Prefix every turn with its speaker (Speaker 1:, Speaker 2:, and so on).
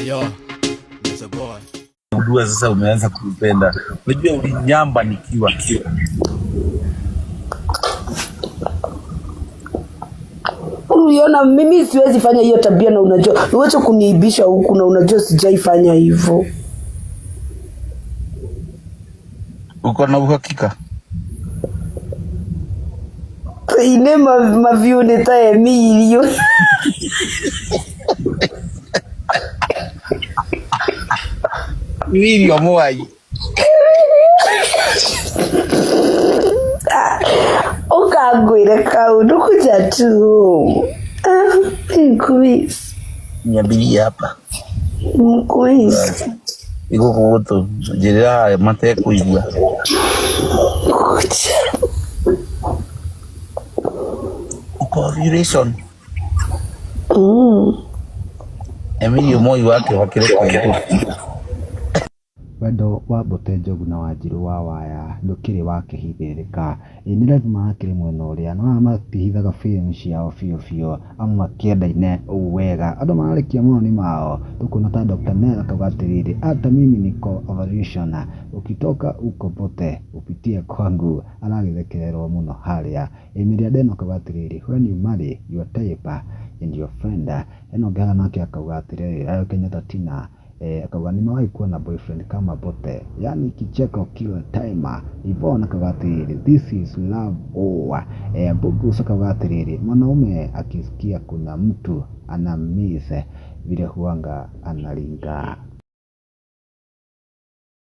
Speaker 1: Yo, it's a boy.
Speaker 2: Gundua sasa umeanza kupenda. Unajua ulinyamba nikiwa.
Speaker 3: Uliona mimi siwezi fanya hiyo tabia, na unajua uwache kuniibisha huku, na unajua sijaifanya hivyo.
Speaker 2: Uko na uhakika?
Speaker 3: Ine mavyune ta Emilio.
Speaker 2: Emilio Mwai.
Speaker 3: Ukangwire kaundu kuja tu. Ah, nkuisi.
Speaker 2: Nyambirie hapa.
Speaker 3: Nkuisi.
Speaker 2: Iguku gutu njirira matekuigua.
Speaker 3: Kuja.
Speaker 2: Uko ovulation. Emilio Moi wake wakire
Speaker 4: Wendo wa Mbote Njogu na Wanjiru wa Waya ndũkĩrĩ wa kĩhithĩrĩka, ĩĩ nĩ lazima hakĩrĩ mwena ũrĩa, nĩwona matihithaga feelings ciao biũ biũ, amu makĩendaine ũũ wega, andũ mararekia mawoni mao, tũkuona ta Dr. Nell akauga atĩrĩrĩ, hata mimi niko ovulation, ukitoka huko Mbote upitie kwangu, aragĩthekererwo mũno harĩa. Emilia Deno akauga atĩrĩrĩ, when you marry your type and your friend, ĩno ũngĩ haha nake akauga atĩrĩrĩ, Rayo Kenyatta Tina akauga nimewahi kuwa na boyfriend kama Mbote, yani kicheko kila time. Yvonne akauga atĩrĩrĩ, this is love oh. Mbugus akauga atĩrĩrĩ, mwanaume akisikia kuna mtu ana miss vile huanga analinga.